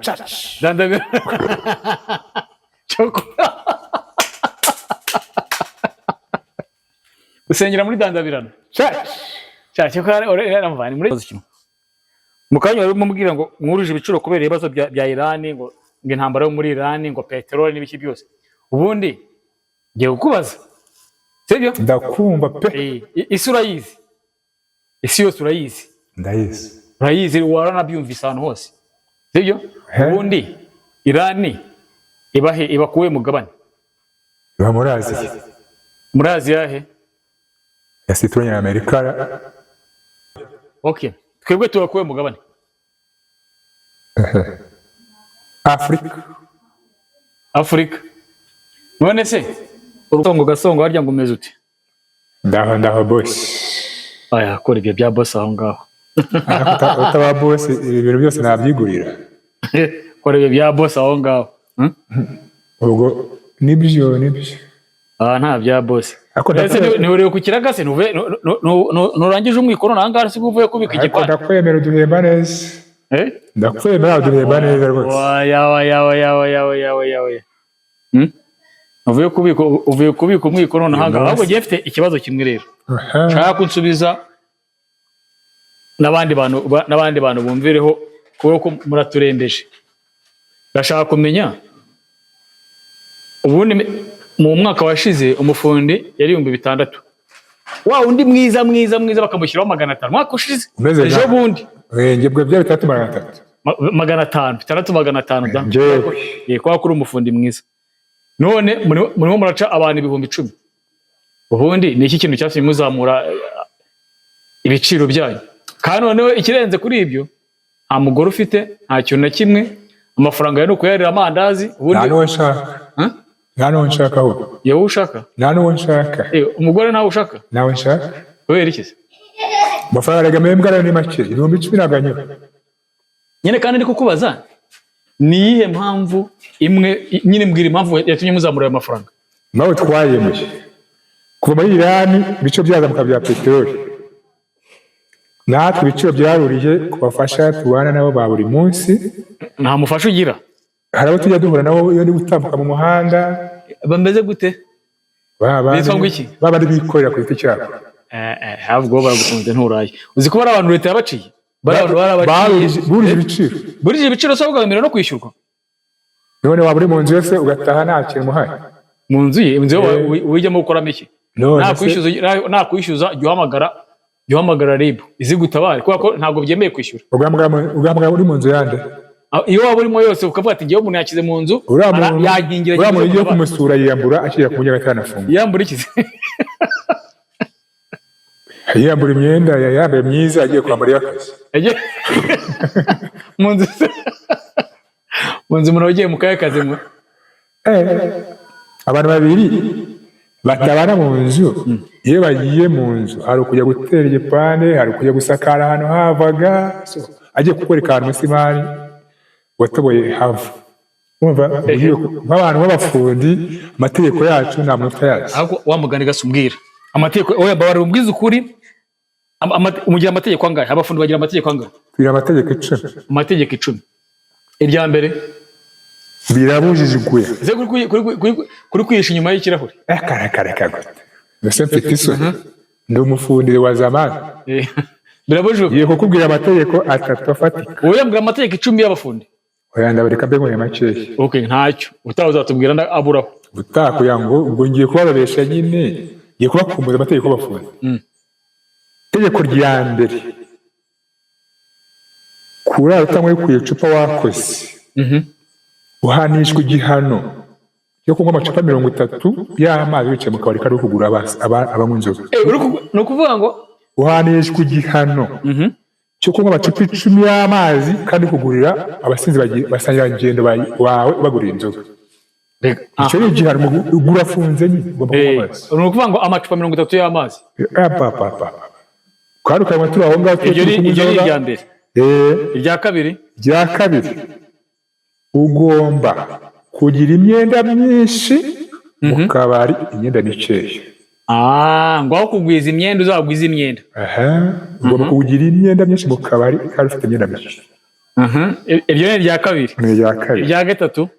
Church. Dandabirana. Cyokora usengera muri Dandabirana Church. Cyokora uramuvana muri mu kanya wari urimo umbwira ngo mwuruje ibiciro kubera ibibazo bya Irani, ngo intambara yo muri Irani, ngo peteroli n'ibiki byose. Ubundi ngiye kukubaza, sibyo? Ndakumva pe. Isi urayizi, isi yose urayizi. Ndayizi. Urayizi, waranabyumvise ahantu hose, sibyo? He. Ubundi Irani ibahe, iba kuwe mugabane? Iba muri Aziya. Muri Aziya he? Yasituranye na Amerika. Okay, twebwe tuba kuwe mugabane? Afurika. Afurika. None se urusongo gasongo harya ngo umeze ute? Ndaho, ndaho boss. Aya, kora ibyo bya boss aho ngaho. Utaba boss ibi bintu byose nabyigurira. Kora ibyo bya boss aho ngaho. Ubwo nibyo, nibyo. Ah, nta bya boss. Ariko Ese ntiurebe ku kiraga se, nurangije umwikoro nangaha sibwo uvuye kubika Ariko igipande? ndakwemera, uduhemba neza. Eh? Ndakwemera, uduhemba neza rwose. Oya, oya, oya, oya, oya, oya, oya. Uvuye kubika umwikoro nonaha ngaha. Ahubwo ngiye mfite ikibazo kimwe rero. Nshaka ko unsubiza n'abandi bantu bumvireho, kubera ko muraturembeje. Ndashaka kumenya ubundi mu mwaka washize umufundi yari 6000, wa undi mwiza mwiza mwiza bakamushyiraho 500 umwaka ushize. Umeze Ejo nka- bundi. Njye bwo bya bitatu 300. 500, bitandatu 500 da. Njyewe. Kubera ko uri umufundi mwiza. None murimo muraca abantu 10,000. Ubundi ni iki kintu cyatumye muzamura ibiciro byanyu? Kandi noneho ikirenze kuri ibyo, nta mugore ufite, nta kintu na kimwe, amafaranga yawe ni ukuyarira amandazi ubundi. Nta n'uwo nshaka. Huh? Nta n'uwo nshaka ahubwo. Yewe ushaka? Nta n'uwo nshaka. Umugore ntawe ushaka? Ntawe nshaka. Kubera iki se? Amafaranga arega mpembwa nayo ni make, 10,000 ntabwo anyura. Nyine kandi ndi kukubaza ni iyihe mpamvu imwe nyine, mbwira impamvu yatumye muzamura ayo mafaranga. Nawe twayemuye kuva muri Irani, ibiciro byazamuka bya peteroli, natwe ibiciro byaruriye ku bafasha tubana nabo ba buri munsi. Nta mufasha ugira? Hari abo tujya duhura nabo iyo ndi gutambuka mu muhanda. Bameze gute? Ba bandi- Bitwa ngo iki? Ba bandi bikorera ku giti cyabo. Ahubwo baragukunze nturaye. Uzi ko bari abantu leta yabaciye, bari abantu barabaciye. Burije ibiciro. Burije ibiciro se ahubwo no kwishyurwa. None waba uri mu nzu yose ugataha nta kintu umuhaye? Mu nzu ye, inzu ye wijyamo gukoramo iki? None se- Nakwishyuza jya uhamagara RIB izi gutabare, kubera ko ntabwo byemeye kwishyura. Ugahamagara uri mu nzu yande? Iyo waba urimo yose ukavuga ati ngewe umuntu yashyize mu nzu, Uriya muntu yankingira. Uriya muntu ugiye kumusura yiyambura akigera ku muryango atanafunga. Yambura iki se? Yiyambura imyenda yambaye myiza agiye kwambara iy'akazi. Mu nzu se? Mu nzu umuntu wagiye mu kahe kazi mwe? Abantu babiri batabana mu nzu, iyo bagiye mu nzu hari ukujya gutera igipande, hari ukujya gusakara ahantu havaga. So, agiye kukwereka ahantu umusimari watoboye hava. Urumva, nk'abantu b'abafundi amategeko yacu nta muntu utayazi. Ahubwo wa mugani gasa umbwira amategeko. Oya, mbabara umbwize ukuri. Mugira amategeko angahe? Abafundi bagira amategeko angahe? Tugira amategeko 10. Amategeko 10. Irya mbere? Birabujijwe. Ese kuri kwihisha inyuma y'ikirahure? Kare gute? Mbese mfite isoni? Ndi umufundi wa zamani. Birabujijwe. Ngiye kukubwira amategeko atatu afatika. Wowe mbwira amategeko 10 y'abafundi. Oya, ndabareka mbe nkuye makeya. Okay, ntacyo utaha uzatubwira aburaho. Ubutaha kugira ngo ubwo ngiye kubababesha nyine, ngiye kubakumbuza amategeko y'abafundi. Itegeko rya mbere: kurara utanyweye ku icupa wakoze, uhanishwa igihano cyo kunywa amacupa 30 y'amazi wicaye mu kabari kari kugura abanywa inzoga. Ni ukuvuga ngo Uhanishwa igihano cyo kunywa amacupa 10 y'amazi kandi kugurira abasinzi basangirangendo bawe ubagurira inzoga. Icyo ni igihano, ugura afunze nyine, ugomba kunywa amazi. Ni ukuvuga ngo amacupa 30 y'amazi. Pa, pa, pa. Kandi ukanywa turi aho ngaho Iryo ni turi kunywa iryo ni inzoga. irya mbere. Irya kabiri? Irya kabiri: ugomba kugira imyenda myinshi mu kabari, imyenda mikeya. Ah, ngo aho kugwiza imyenda uzagwiza imyenda. Aha, ugomba kugira imyenda myinshi mu kabari kandi ufite imyenda mike. Iryo ni irya kabiri. Ni irya kabiri. Irya gatatu?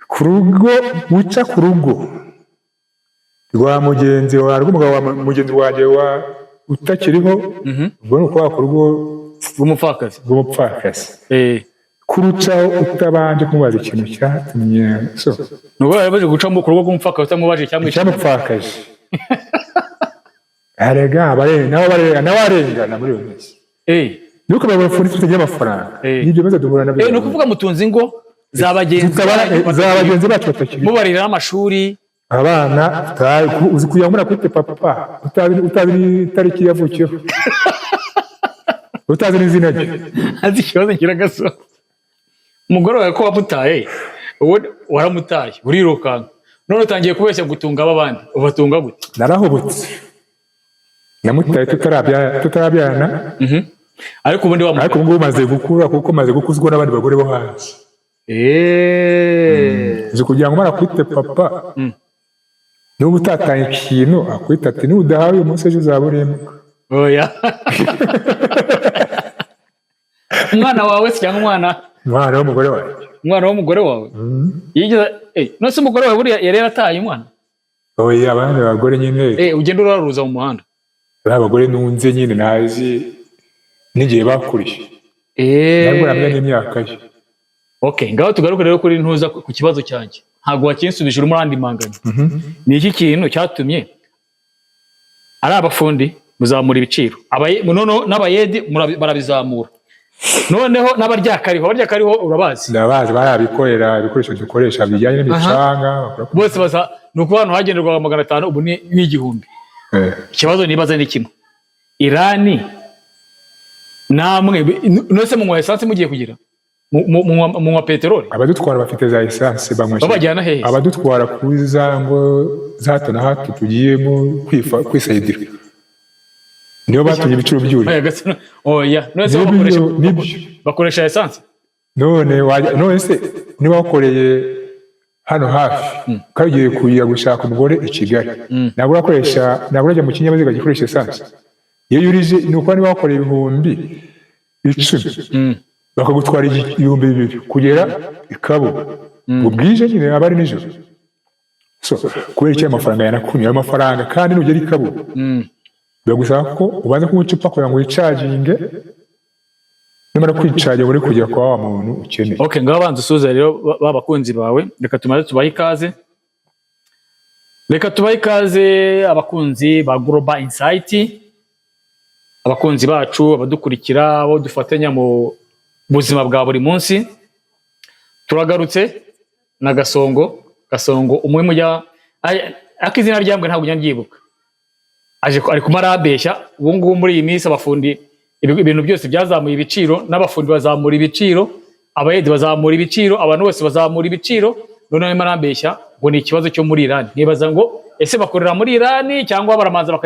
Ku rugo, guca ku rugo rwa mugenzi wawe, rw'umugabo wa mugenzi wanjye wa utakiriho, ubwo ni ukuvuga ku rugo rw'umupfakazi. Rw'umupfakazi, kurucaho utabanje kumubaza ikintu cyatumye, so. Ni ukuvuga baje guca ku rugo rw'umupfakazi utamubajije cyangwa Icyamupfakaje. Arega nabo barengana, nawe arengana muri iyo minsi. Nuko babafundi tutagira amafaranga. Nibyo bibazo duhura nabyo. Ni ukuvuga mutunze ingo za bagenzi banyu. Za bagenzi bacu batakiri. Mubarira n'amashuri. Abana uzi kugira ngo kwite papa utazi n'itariki yavukiyeho, utazi n'izina rye. Azi ikibazo ngira gaso, umugore wawe ko wamutaye, ubundi waramutaye urirukanka, none utangiye kubeshya gutunga abandi, ubatunga gute? Narahubutse, namutaye tutarabyarana. Ariko ubundi wa Ariko ubu ngubu maze gukura, kuko maze gukuzwa n'abandi bagore bo hanze. Uzi kugira ngo umara kwite papa, niba utatanga ikintu akwita ati: "Nudahawe uyu munsi, ejo uzaba urimo." Oya, umwana wawe se cyangwa umwana? Umwana w'umugore wawe. Umwana w'umugore wawe yigeze, none se umugore wawe buriya yari yarataye umwana? Oya, abandi bagore nyine. Ugenda uraruza mu muhanda. Ba bagore nunze nyine, ntazi n'igihe bakuriye. Ntabwo namenya n'imyaka ye. Okay, ngaho tugaruke rero kuri ntuza ku kibazo cyanjye. Ntabwo wakinsubije, urimo urandimanganya. Ni iki kintu cyatumye ari abafundi muzamura ibiciro, noneho n'abayedi barabizamura, noneho n'abaryakariho? Abaryakariho urabazi? Ndabazi, barabikorera ibikoresho dukoresha bijyanye n'imicanga Bose baza, ni ukuvuga ahantu hagenderwaga 500 ubu ni 1000. Ikibazo nibaza ni kimwe: Irani namwe none munywa esanse mugiye kugira munywa peteroli? Abadutwara bafite za esanse banywesha. Babajyana hehe? Abadutwara kuri za ngo za hato na hato tugiyemo kwisayidira nibo batumye ibiciro byurira. Oya, oya, none se Nibyo, bakoresha nibyo. bakoresha esanse? None none se niba wakoreye hano hafi kandi ugiye kujya gushaka umugore i Kigali, ntabwo urakoresha, ntabwo urajya mu kinyabiziga gikoresha esanse. Iyo yurije, ni ukuba niba wakoreye 10,000, bakagutwara 2000 kugera i Kabuga, ngo bwije nyine aba ari nijoro. So kubera icyo ayo mafaranga yanakumye ayo mafaranga, kandi nugera i Kabuga biragusaba ko ubanza kunywa icupa kugira ngo wicaginge, numara kwicaginga uri kugera kwa wa muntu ukeneye. Okay, ngaho banza usuhuze rero ba bakunzi bawe. Reka tumaze tubahe ikaze, reka tubahe ikaze abakunzi ba Global Insight, abakunzi bacu, abadukurikira, abo dufatanya mu buzima bwa buri munsi. Turagarutse na Gasongo. Gasongo umwe mujya ariko izina ryambwe ntabwo njya ndyibuka. Aje ari kuma arabeshya ubu ngubu. Muri iyi minsi abafundi, ibintu byose byazamuye ibiciro, n'abafundi bazamura ibiciro, abayedi bazamura ibiciro, abantu bose bazamura ibiciro. Noneho arimo arambeshya ngo ni ikibazo cyo muri Iran. Nkibaza ngo ese bakorera muri Iran cyangwa baramanza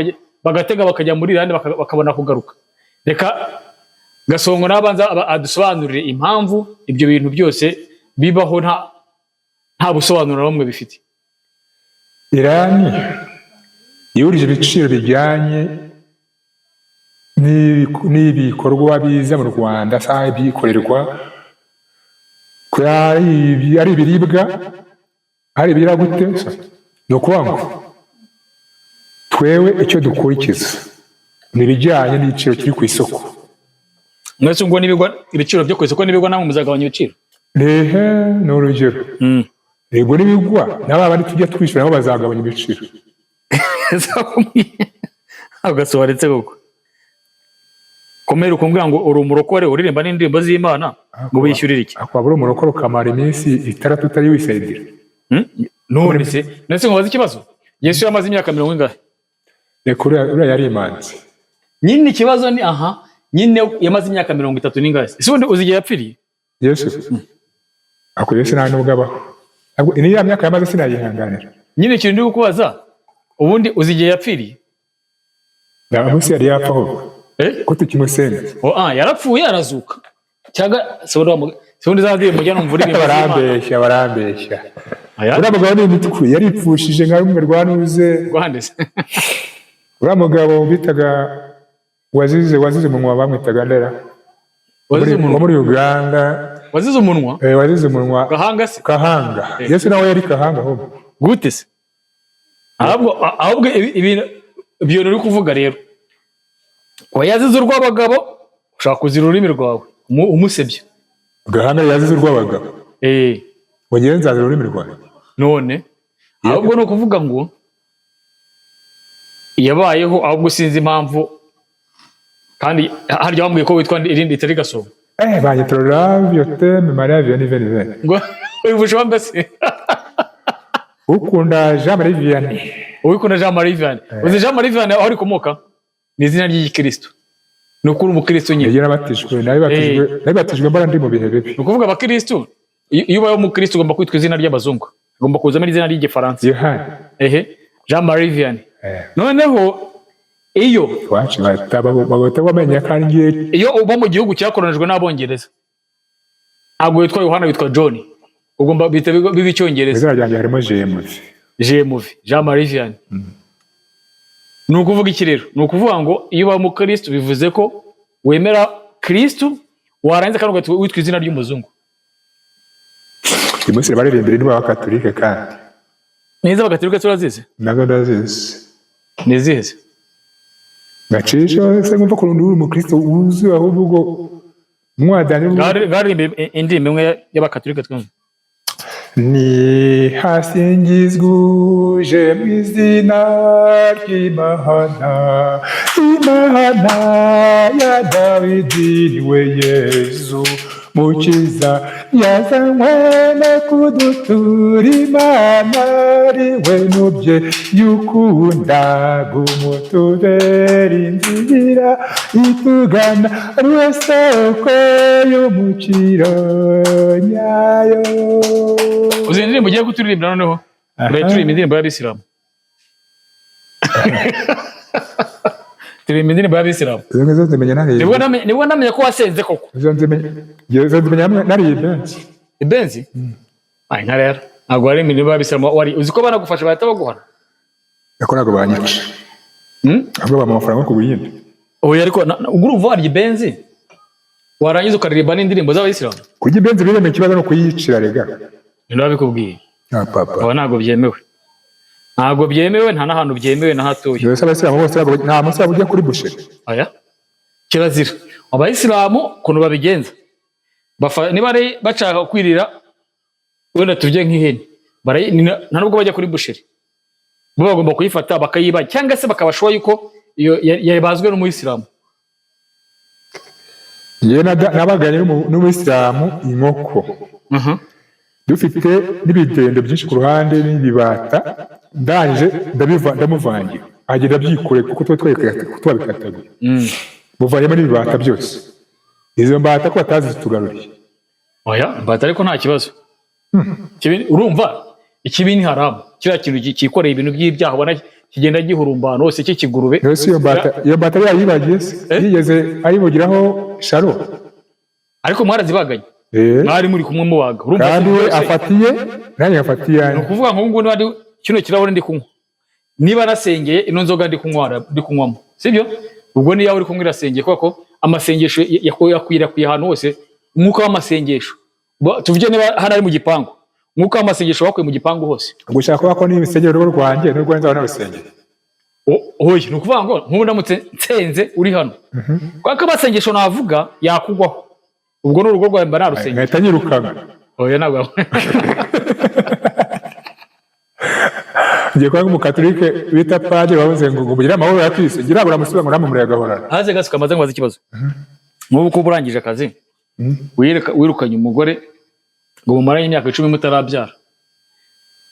bagatega bakajya muri Iran bakabona kugaruka? Reka Gasongo nabanza adusobanurire impamvu ibyo bintu byose bibaho, nta busobanuro na bumwe bifite. Irani yurije ibiciro bijyanye n'ibikorwa biza mu Rwanda, cyangwa ibyikorerwa, ari ibiribwa, ari ibira gute. Ni ukuvuga ngo twewe icyo dukurikiza ni ibijyanye n'igiciro kiri ku isoko. Mwese ubwo n'ibigwa, ibiciro byo ku isoko n'ibigwa, namwe muzagabanya ibiciro? Rehe, ni urugero. Yego, n'ibigwa n'aba bandi tujya twishyura nabo bazagabanya ibiciro. Agasobanutse koko. Komera ukumbwira ngo uri umurokore uririmba n'indirimbo z'Imana, ngo wishyurire iki? Waba uri umurokore ukamara iminsi 6 utari wisayidira. Hmm? None se, nkubaze ikibazo: Yesu yamaze imyaka mirongo ingahe? Reka, uriya yari imanzi. Nyine ikibazo ni aha nyine, yamaze imyaka 30 n'ingahe? Ese ubundi uzi igihe yapfiriye? Yesu ako, Yesu nta nubwo abaho. Ntabwo niya myaka yamaze sinayihanganira. Nyine ikintu ndi kukubaza, ubundi uzi igihe yapfiriye? Nta munsi yari yapfa ahubwo. Eh? Ko tukimusenga. Oh, yarapfuye arazuka, cyangwa se ubundi se ubundi za ndirimbo ujya numva uririmba z'Imana? Barambeshya, barambeshya. Aya. Uriya mugabo ni imitwe, yaripfushije nka rumwe rwa nuze. Rwande se? Uriya mugabo bitaga wazize umunwa, bamwitaga ndera. Wazize wo umunwa. Muri Uganda. Wazize umunwa. Wazize umunwa. Gahanga se? Kahanga. Yesu nawe yari Kahanga ahubwo. Gute se? Ahubwo ibintu ibyo uri kuvuga rero, wa yazize urw'abagabo, ushaka kuzira ururimi rwawe umusebya. Gahanga yazize urw'abagabo. Ngo ngewe nzazira ururimi rwanjye. None ahubwo ni ukuvuga ngo yabayeho, ahubwo sinzi impamvu. Kandi harya wambwiye ko witwa irindi ritari Gasongo? Banyita Ravio Teme Maria Vianney Veni Veni. Ngo wivusha mbese? Ukunda Jean Marie Vianney. Uwikunda Jean Marie Vianney. Uzi Jean Marie Vianney aho rikomoka? Ni izina ry'igikristo, ni ukuri umukristo nyine. Yagiye nabatijwe, nabatijwe mbona ndi mu bihe bibi. Ni ukuvuga abakristo, iyo ubaye umukristo ugomba kwitwa izina ry'abazungu, ugomba kuzamo izina ry'igifaransa. Yohani. Ehe, Jean Marie Vianney. Noneho iyo Iwacu bahita bamenya kandi ngiye. Iyo uba mu gihugu cyakoronijwe n'Abongereza, ntabwo witwa Yohana, witwa John, ugomba bihita biba icyongereza. Izina ryanjye harimo JMV. JMV, Jean Marie Vianney. Ni ukuvuga iki rero? Ni ukuvuga ngo iyo uba umukristo bivuze ko wemera Kristo, warangiza kandi ugahita witwa izina ry'umuzungu. Uyu munsi baririmbira indirimbo y'Abakatolike kandi. Neza, Abagatolika turazizi. Nazo ndazizi. Ni izihe se? Gacisha se ngumva ko uri umukristo wuzuye, ahubwo mwadani. Baririmba indirimbo imwe y'Abakatolika twumva. Ni hasingizwe uje mu izina ry'Imana, Imana ya Dawidi, niwe Yezu Mukiza, yazanywe no kudutura Imana, ari we mubyeyi ukunda, gumutubera inzira itugana, ari we soko y'umukiro nyayo. Uzi indirimbo ugiye kuturirimbira noneho? Aha. Uraye turirimba indirimbo y'Abisilamu, turirimba indirimbo y'Abisilamu. Izo ngizo nzimenya nariye. Nibwo namenye ko wasenze koko. Izo nzimenya nariye benshi. Ibenzi ay nka rero ntabwo wari indirimbo y'Abisilamu, wari uzi ko banagufasha bahita baguhana. Ariko ntabwo banyica. Ahubwo bampa amafaranga yo kugura iyindi. Oya, ariko ubwo urumva warya ibenzi warangiza ukaririmba n'indirimbo z'Abayisilamu. Kurya ibenzi biremewe, ikibazo ni ukuyicira rega. Ni babikubwiye. Ah papa. Aba ntabwo byemewe, ntabwo byemewe, nta n'ahantu byemewe na hatoya. Mbese Abayisilamu bose nta musilamu ujya kuri boucherie? Aya kirazira. Abayisilamu ukuntu babigenza, niba ari bashaka kwirira wenda turye nk'ihene, nta nubwo bajya kuri boucherie, bo bagomba kuyifata bakayiba cyangwa se bakabashuwa yuko iyo yabazwe n'umuyisilamu. Njyewe nabaganye n'umuyisilamu inkoko, dufite n'ibidendo byinshi ku ruhande n'ibibata, ndangije ndamuvangira, agenda abyikore kuko tuba twabikataguye. Muvanyemo n'ibibata byose, izo mbata ko batazitugaruriye. Oya, mbata ariko nta kibazo. Urumva ikibi ni haramu, kiriya kintu cyikoreye ibintu by'ibyaha ubona kigenda gihurumba ahantu hose cy'ikigurube. Mbese iyo mbata yayibagiye se? Eh? Yigeze ayivugiraho sharo? Ariko mwarazibaganye? Eh. Mwari muri kumwe mubaga, urumva? Kandi we byose- afatiye, nanjye ngafatiye Ni iyanjye. ukuvuga ngo ngubu niba kino kirahure ndi kunywa, niba nasengeye, ino nzoga ndi kunywa ndi kunywamo, sibyo? Ubwo niyo uri kunywa irasengeye, kubera ko amasengesho yakwirakwiye ahantu hose, umwuka w'amasengesho. Tuvuge niba hano ari mu gipangu, umwuka w'amasengesho wakuye mu gipangu hose. Gushaka kuba ko niba isengero urugo rwanjye n'urwo nzaba narusengeye. Oya, ni ukuvuga ngo nk'ubu ndamutse nsenze uri hano, kubera ko amasengesho navuga yakugwaho, ubwo ni urugo rwawe mba narusengeye. Nkahita nyirukanka. Oya, ntabwo. Ngiye kuba nk'umukatolike bita padiri wavuze ngo mugire amahoro ya Kristo, ngira ngo uramusubiza ngo namwe murayagahorana. Haze gasuka amaze ngo ikibazo, nk'ubu ko uba urangije akazi, wirukanye umugore ngo mumaranye imyaka 10 mutarabyara,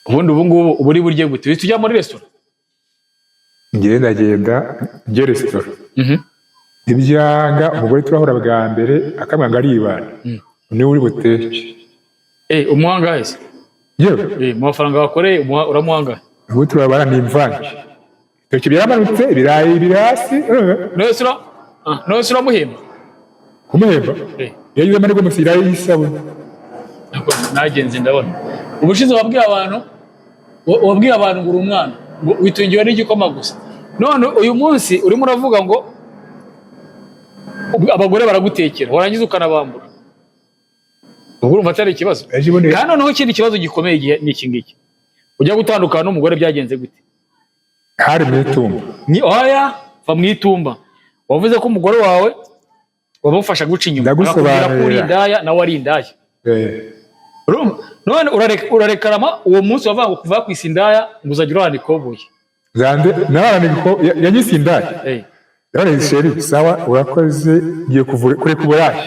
ubundi ubu ngubu uba uri burye gute? Uhita ujya muri resitora? Ngiye ndagenda njye resitora. Ibyanga umugore turahura bwa mbere akamwanga aribana, niwe uri buteke. Eh, umuhangahe se? Yewe. Eh, mu mafaranga wakoreye uramuhangahe? Ubu turabara ni imvange, ibitoki byaramanutse, ibirayi biri hasi. None se uramuhemba? Kumuhemba? Eh. Iyo agize amahirwe mushyiraho y'isabune. Ntabwo nagenze ndabona ubushize wabwiye abantu wabwiye abantu ngo uri umwana ngo witungiwe n'igikoma gusa, none uyu munsi urimo uravuga ngo Abagore baragutekera, warangiza ukanabambura. Ubwo urumva atari ikibazo? Ejo bundi. Kandi noneho ikindi kibazo gikomeye ni iki ngiki: ujya gutandukana n'umugore byagenze gute? Hari mu itumba. Ni oya, va mu itumba. Wavuze ko umugore wawe wamufasha guca inyuma. Ndagusobanurira. Akakubwira ko uri indaya, nawe ari indaya. Urumva? None urarekarama uwo munsi wavuga ngo kuva ku isi indaya, ngo uzajya urarana ikoboyi. Zande nararana yanyise indaya. None chérie, sawa, urakoze, ngiye kuvura kureka uburaya.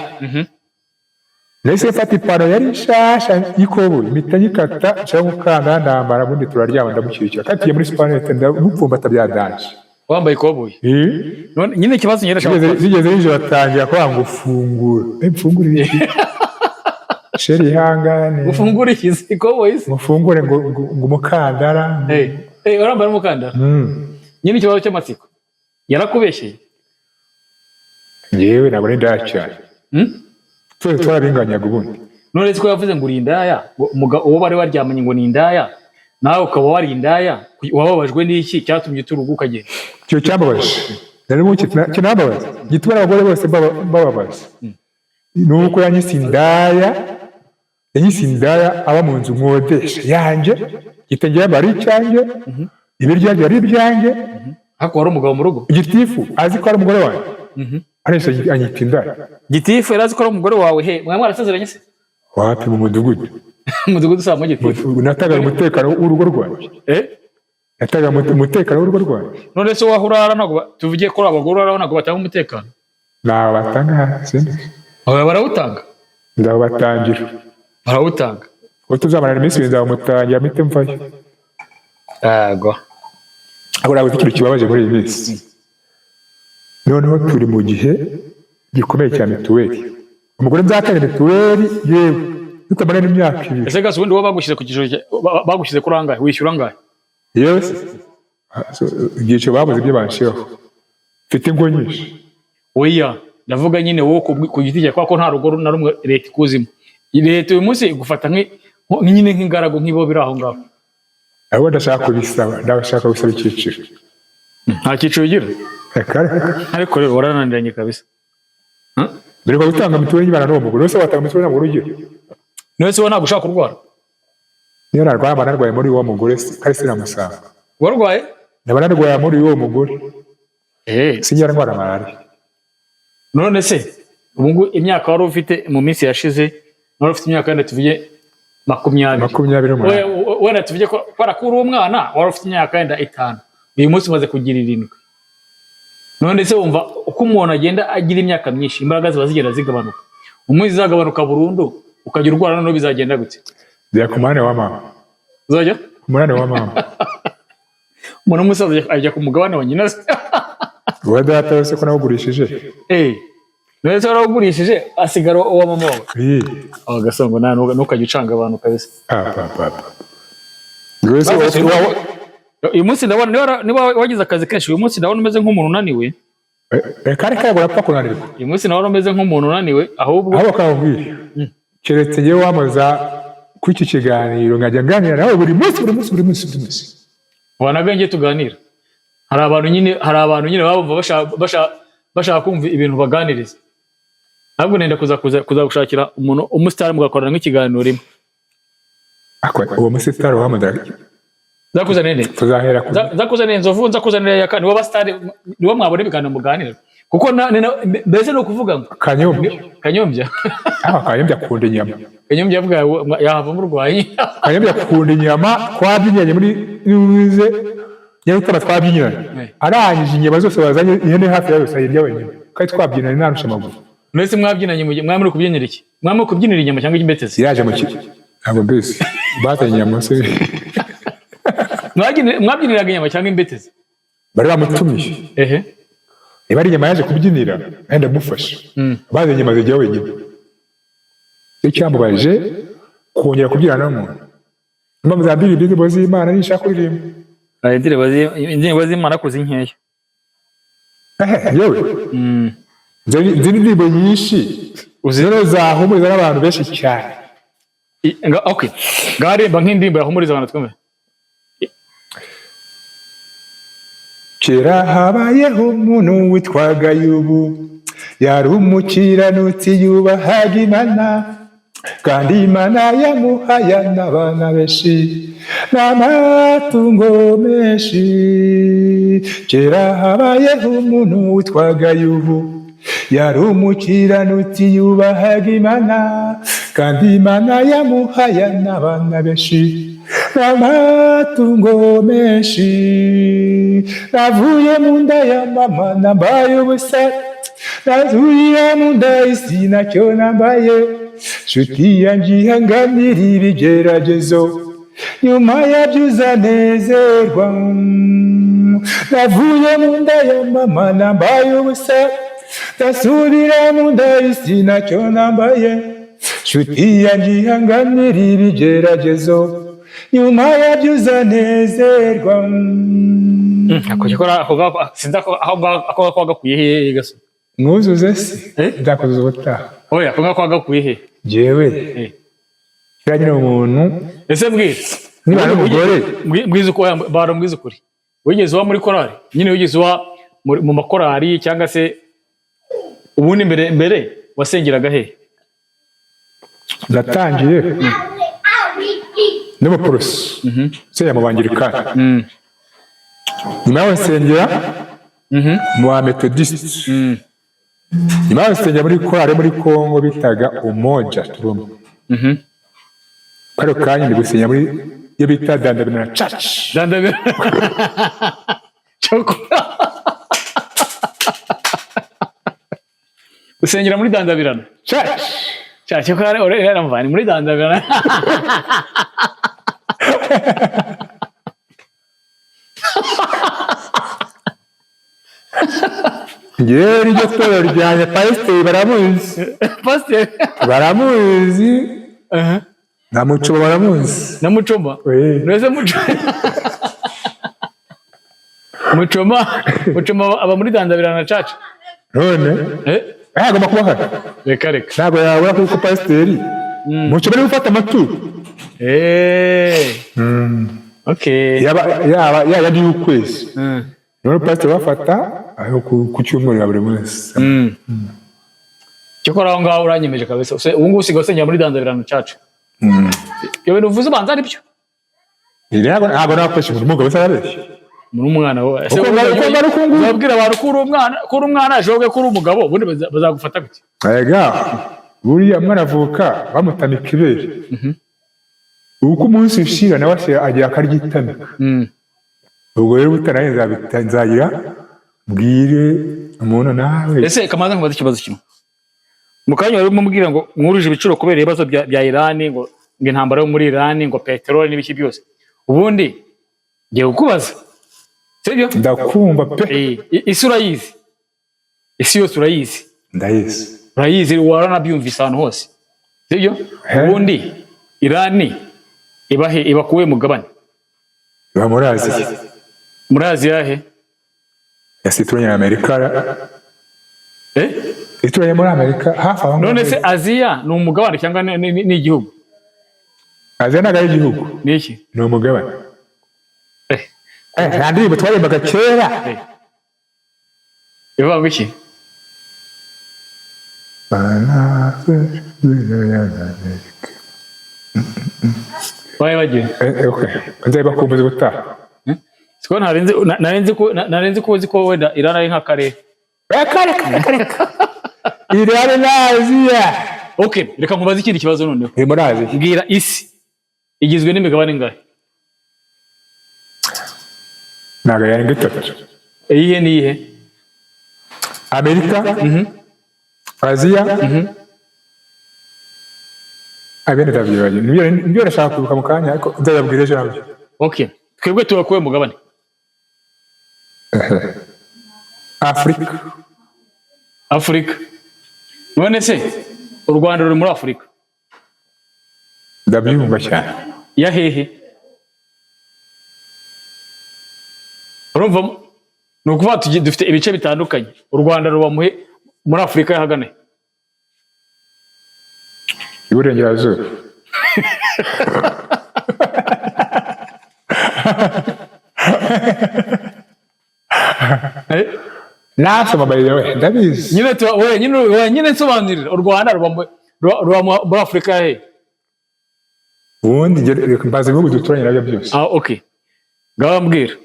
Nahise mfata ipantaro yari nshasha y'ikoboyi, mpita nyikata, nshaka umukandara, ndambara, ubundi turaryama, ndamushyigikira kandi tugiye muri supanete, ndamupfumbata bya danger. Wambaye ikoboyi? Eh. None nyine ikibazo ngenda ndashaka kubaza. Zigeze nijoro batangira kuvuga ngo fungura. Mfungure iki? Chérie, ihangane. Ufungure iki? Ikoboyi se? Mufungure ngo umukandara. Eh, urambara umukandara? Nyine ikibazo cy'amatsiko, yarakubeshyeye? Yewe, ntabwo ari indaya cyane. Twese twarabinganyaga ubundi. None se ko yavuze ngo uri indaya, ngo uwo bari baryamanye ngo ni indaya, nawe ukaba wari indaya, wababajwe n'iki cyatumye uturugu ukagenda? Icyo cyambabaje nari mu kinambabaza gituma abagore bose bababaza ni uko yanyise indaya. Yanyise indaya aba mu nzu nkodesha yanjye, igitenge yambaye ari icyanjye, ibiryo yanjye ari ibyanjye. Ariko wari umugabo mu rugo. Gitifu azi ko ari umugore wanjye, ariko anyita indaya. Gitifu yari azi ko ari umugore wawe? He, mwari mwarasezeranye se? Wapi, mu mudugudu. Umudugudu usaba gitifu? Natagaga umutekano w'urugo rwanjye. Eh? Natagaga umutekano w'urugo rwanjye. None se waho urara, ntabwo tuvuge ko abagore uraraho ntabwo batanga umutekano? Ntawe batanga, sinzi. Aho barawutanga. Nzawubatangira. Barawutanga. Ubwo tuzamarana iminsi 2, nzawumutangira mpite mvayo. Yego. Ahubwo ntabwo ikintu kibabaje muri iyi minsi, noneho turi mu gihe gikomeye cya mituweli. Umugore nzatanga mituweli, yewe tutamarana imyaka 2. Ese gasi ubundi wowe bagushyize ku cyiciro bagushyize kuri angahe? Wishyura angahe? Yewe se, ibyiciro babuze ibyo banshiraho, mfite ingo nyinshi. Oya, ndavuga nyine wowe ku giti cyawe, kubera ko nta rugo na rumwe leta ikuzimo. Leta uyu munsi igufata nyine nk'ingaragu, nk'ibo biri aho ngaho. Ahubwo ndashaka kubisaba, ndashaka gusaba icyiciro. Nta cyiciro ugira? Reka reka. Ariko rero warananiranye kabisa. Dore ko gutanga mituweli nyibana n'uwo mugore wese, watanga mituweli nta mugore ugira. None se wowe ntabwo ushaka kurwara? Niyo narwara mba narwaye muri uwo mugore, kandi sinamusanga. Warwaye? Ndaba narwaye muri uwo mugore. Eh. Sinjya ndwara malariya. None se ubu ngubu imyaka wari ufite mu minsi yashize, wari ufite imyaka wenda tuvuge 20? 28. Wenda tuvuge ko kubera ko uri umwana, wari ufite imyaka wenda 5, uyu munsi umaze kugira 7. None se wumva uko umuntu agenda agira imyaka myinshi, imbaraga ziba zigenda zigabanuka, umunsi zizagabanuka burundu ukajya urwara, noneho bizagenda gute? Njya ku munani wa mama. Uzajya? Ku munani wa mama. Umuntu w'umusaza ajya ku mugabane wa nyina se? Uwa data wese ko nawugurishije. Eh, none se warawugurishije asigara uwa mama wawe? Ii. Aho gasongo nta ntukajya ucanga abantu kabisa. Ah, pa pa pa. Wese Uyu munsi ndabona niba wagize akazi kenshi, uyu munsi ndabona umeze nk'umuntu unaniwe. Reka reka, urapfa kunanirwa. Uyu munsi ndabona umeze nk'umuntu unaniwe ahubwo. Aho bakababwira, keretse njyewe wamuza kuri iki kiganiro nkajya nganira nawe buri munsi, buri munsi, buri munsi, buri munsi. Wanaga tuganira. Hari abantu nyine baba bumva bashaka kumva ibintu baganiriza. Ahubwo nenda kuza gushakira umuntu umusitari mugakorana nk'ikiganiro rimwe. Ako, uwo musitari wahamagara. Nzakuzanira nde? Tuzahera ku Nzakuzanira inzovu, nzakuzanira yaka, nibo basitari, nibo mwabona ibiganiro muganira. Kuko mbese ni ukuvuga ngo Kanyombya. Kanyombya. Ah, Kanyombya akunda inyama. Kanyombya yavuga yahava umurwayi. Kanyombya akunda inyama, twabyinanye muri Louise Nyarutama, twabyinanye. Arangije inyama zose bazanye, ihene hafi ya yose ayirya wenyine, kandi twabyinanye ntarusha amaguru. Mwese mwabyinanye mwari muri kubyinira iki? Mwari muri kubyinira inyama cyangwa imbetezi? Yaje mu kigo, ntabwo mbizi, bazanye inyama se. Mwabyiniraga inyama cyangwa imbetezi? Bari bamutumiye. Niba ari inyama yaje kubyinira, nanjye ndamufasha. Bazanye inyama zijya wenyine. Icyo cyambabaje kongera kubyinana n'umuntu, impamvu za ndirimbo, indirimbo z'Imana nishaka kuririmba. Indirimbo z'Imana kuzi nkeya. Ehe, yewe, nzi indirimbo nyinshi rero zahumuriza n'abantu benshi cyane. Okay. Ngarimba nk'indirimbo yahumuriza abantu twumve. Kera habayeho umuntu witwaga Yubu. Yari umukiranutsi, yubahaga Imana, kandi Imana yamuhaye n'abana benshi n'amatungo menshi. Kera habayeho umuntu witwaga Yobu. Yari umukiranutsi, yubahaga Imana, kandi Imana yamuhaye n'abana benshi n'amatungo menshi. Navuye mu nda ya mama nambaye ubusa, nasubiye mu nda y'isi nacyo nambaye. Nshuti yanjye, ihanganira ibigeragezo, nyuma yabyo uzanezerwa. Navuye mu nda ya mama nambaye ubusa, ndasubira mu nda y'isi nacyo nambaye. Nshuti yanjye, ihanganira ibigeragezo, nyuma yabyo uzanezerwa. Ako gikora ako ngako, sinzi ako aho ngaho ako ngako wagakuye hehe gaso? Mwuzuze se? Eh? Nzakuzuza ubutaha. Oya, ako ngako wagakuye he? Jewe kiriya nyine umuntu Ese mbwira. Niba ari umugore. Mbwiza uko baro, mbwiza ukuri, wigeze uba muri korali nyine? Wigeze uba mu makorali cyangwa se ubundi mbere wasengeraga he? Natangiye n'umuporoso, nsengera mu Bangirikani. Nyuma yaho nsengera mu ba Metodisite. Nyuma yaho nsengera muri korali muri Kongo bitaga Umoja Turumwe. Kano kanya ndi gusengera muri iyo bita Dandabirana Church. Dandabira cyokora usengera muri Dandabirana Church. Cya cyokora urera mvani muri Dandabirana. Ngewe niryo torero ryanjye, pasiteri baramuzi. Pasiteri? Baramuzi na Mucuba baramuzi. Na Mucoma? Eh. Mbese Mucoma aba muri Dandabirana Church? None Eh? agomba kuba ahari. Reka reka. Ntabwo yabura kuko pasiteri Mucuba ari gufata amaturo. Eh, okay. Yaba yaba y'ukwezi. None pasiteri bafata ayo ku cyumweru ya buri munsi. Cyokora aho ngaho uranyemeje kabisa. Ubu ngubu usigaye usengera muri Dandabirana Church? Ibyo bintu uvuze ubanza ari byo. Ntabwo nakoresha umuntu umugabo se arabeshya. Muri umwana wowe ese? Uko ngana uko nguko. Uzabwira abantu ko uri umwana, ejo ko uri umugabo, ubundi bazagufata gute? Ega buriya mwana avuka bamutamika ibere, uko umunsi ushira nawe agira akaryitamika. Ubwo rero ubutanaye nzagira mbwire umuntu nawe. Ese kamaze nkubaze ikibazo kimwe. Mu kanya wari urimo ngo mwuruje ibiciro kubera ibibazo bya Irani, ngo intambara yo muri Irani, ngo peteroli n'ibiki byose. Ubundi ngiye kukubaza, sibyo? Ndakumva pe. Isi urayizi, isi yose urayizi? Ndayizi. Urayizi, waranabyumvise ahantu hose, sibyo? Ubundi Irani iba he? Iba kuwuhe mugabane? Iba muri Aziya. Muri Aziya he? Yasi ituranye na Amerika. Eh? Ituranye muri Amerika hafi aho ngaho. None se Aziya ni umugabane cyangwa ni igihugu? Aziya ntabwo ari igihugu. Ni iki? Ni umugabane. Eh. Nta ndirimbo twaririmbaga kera? Eh. Ivuga ngo iki? Baye bagiye. Okay. Nzayibakumbuza ubutaha. Siko narinzi ko uzi ko wenda Irani ari nk'akarere. Reka reka reka reka, Irani na Aziya. Okay, reka nkubaze ikindi kibazo noneho. Ni muri Aziya. Mbwira, isi igizwe n'imigabane ingahe? Ntabwo yarenga itatu. Iyihe n'iyihe? Amerika, Aziya, abene ndabyibagiwe. Nibyo nashaka kwibuka mu kanya, ariko nzababwira ejo nabyo. Okay, twebwe tuba kuwe mugabane? Afurika. Afurika. None se u Rwanda ruri muri Afurika? Ndabyumva cyane. Ya hehe? Urumva ni ukuvuga dufite ibice bitandukanye. U Rwanda ruba muri Afurika y'ahagana he? Iburengerazuba. Eh? Nasoma, by the way, ndabizi. Nyine we nyine, we nyine nsobanurira, u Rwanda ruba muri Afurika ya he? Ubundi reka mbaza ibihugu duturanye nabyo byose. Ah, okay, ngaho mbwira.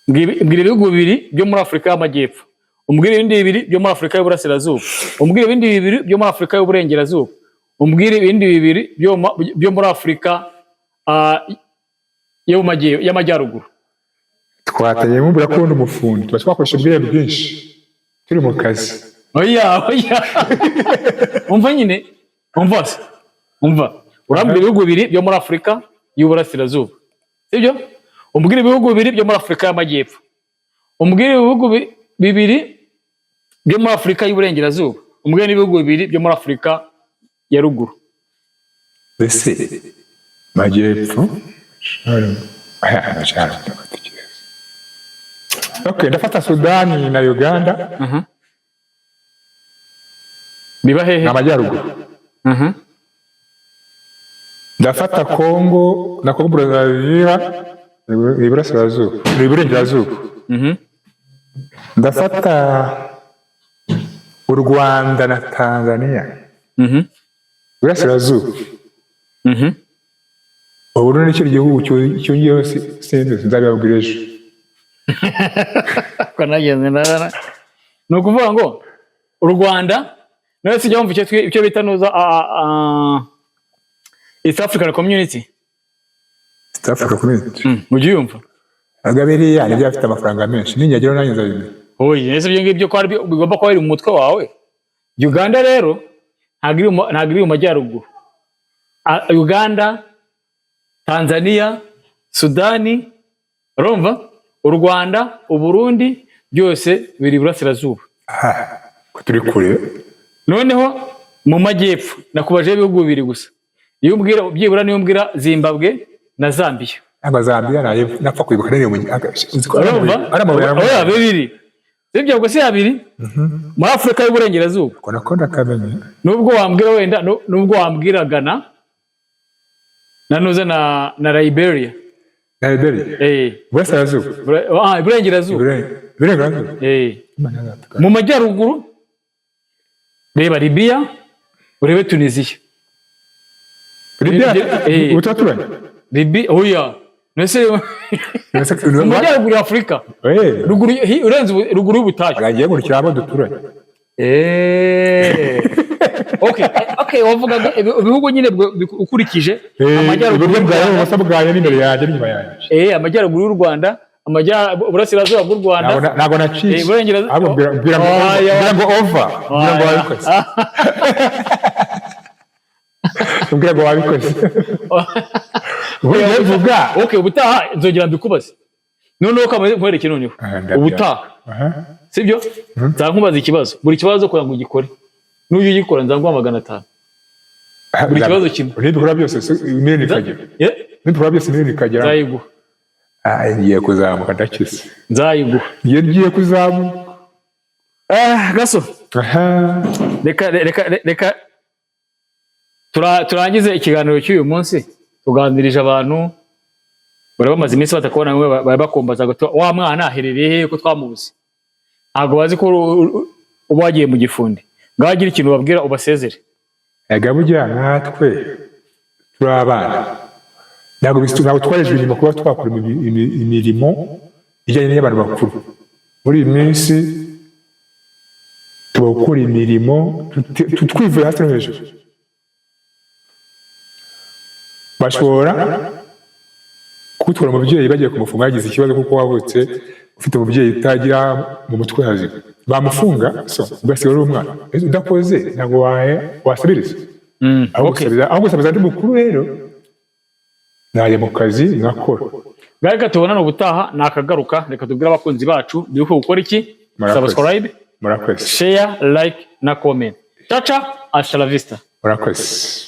Mbwira ibihugu bibiri byo muri Afurika y'Amajyepfo, umbwire ibindi bibiri byo muri Afurika y'Uburasirazuba, umbwire ibindi bibiri byo muri Afurika y'Uburengerazuba, umbwire ibindi bibiri byo muri Afurika yo mu y'Amajyaruguru. Twatangiye mumbura ko ubundi umufundi tuba twakoresha ubwenge bwinshi turi mu kazi. Oya, oya, umva nyine, umva se, umva, urambwira ibihugu bibiri byo muri Afurika y'Uburasirazuba, sibyo? Umbwira ibihugu bibiri byo muri Afurika y'Amajyepfo, umbwira ibihugu bibiri byo muri Afurika y'Uburengerazuba, umbwira n'ibihugu bibiri byo muri Afurika ya Ruguru. Mbese majyepfo. Okay, ndafata Sudani na Uganda. Biba hehe? Ni amajyaruguru. Ndafata Kongo na Kongo Brazzaville, ni iburasirazuba, ni iburengerazuba. Ndafata u Rwanda na Tanzania, iburasirazuba. Uburundi nicyo gihugu cyongeyeho, sinzi, nzabibabwira ejo. Ko nagenze ni ukuvuga ngo u Rwanda nawe sijya wumva icyo bita nuza East African Community? East Africa Community. Ujya uyumva? Aga biriya nibyo afite amafaranga menshi, ninyageraho nanjye nzabimenya. Oya, ese ibyo ngibyo ko ari byo bigomba kuba biri mu mutwe wawe. Uganda rero ntabwo iri mu majyaruguru. Uganda, Tanzania, Sudani, urumva, u Rwanda, Uburundi, byose biri iburasirazuba. Aha ko turi kure. Noneho mu majyepfo nakubajeho ibihugu bibiri gusa. Iyo umbwira byibura, niyo umbwira Zimbabwe na Zambia. Ntabwo Zambia nayo napfa kwibuka nari mu uzi ko ari Urumva? Ari amabuye. Oya, bibiri sibyo? Ubwo si abiri muri Afurika y'Uburengerazuba. Ko nako ndakamenye. Nubwo wambwira wenda nubwo wambwira Ghana na nuza na Liberia. Na Liberia? Eh. Iburasirazuba. Iburengerazuba. Iburengerazuba. Eh. Imana yacu. Mu majyaruguru reba Libya, urebe Tunisia. Libya? Eh. Utaturanye? Libya, oya, nese mu majyaruguru ya Afurika. Eh. Ruguru urenze ruguru y'ubutayu. Baragiye gurikira abo duturanye. Eh. Okay, wavugaga ibihugu nyine ukurikije Eh, amajyaruguru iburyo y'u bwawe, Rwanda. ibumoso bwawe, n'imbere yanjye n'inyuma yanjye. Eh, amajyaruguru y'u Rwanda, uburasirazuba bw'u Rwanda. Ntabwo nacitse. Eh, iburengerazuba. Ahubwo mbwira ngo Oya. mbwira ngo over, mbwira ngo wabikoze, mbwira ngo wabikoze. Ubundi vuga. Okay, ubutaha nzongera mbikubaze. Noneho kamaze nkwereke noneho. Ah, ndabyanga. Ubutaha. Aha. Sibyo? Nzankubaza ikibazo. Buri kibazo kugira ngo ugikore. N'ujya ugikora nzaguha 500. Buri kibazo kimwe. Nibikora byose miliyoni ikagera. Eh? Nibikora byose miliyoni ikagera. Nzayiguha. Ah, ngiye kuzamuka, ndakize. Nzayiguha. Ngiye kuzamuka. Ah, gaso. Aha. Reka turangize ikiganiro cy'uyu munsi. Tuganirije abantu bari bamaze iminsi batakubona, bamwe bari bakumbaza ngo wa mwana aherereye hehe ko twamubuze. Ntabwo bazi ko uba wagiye mu gifundi. Ngaho agira ikintu ubabwira, ubasezere. Ega burya nkatwe turi abana, ntabwo twarejwe inyuma kuba twakora imirimo ijyanye n'iy'abantu bakuru. Muri iyi minsi tuba gukora imirimo twivuye hasi no hejuru. Bashobora kugutwara umubyeyi bagiye kumufunga yagize ikibazo, kuko wavutse ufite umubyeyi utagira mu mutwe hazima, bamufunga, so ugasigara uri umwana. Ese udakoze ntabwo wasabiriza. Aho gusabiriza ndi mukuru rero, najya mu kazi nkakora. Ngaho reka tubonane ubutaha, nakagaruka. Reka tubwire abakunzi bacu bibuke gukora iki? Murakoze. Subscribe, Murakoze. share, like na comment. Caca, hasta la vista. Murakoze.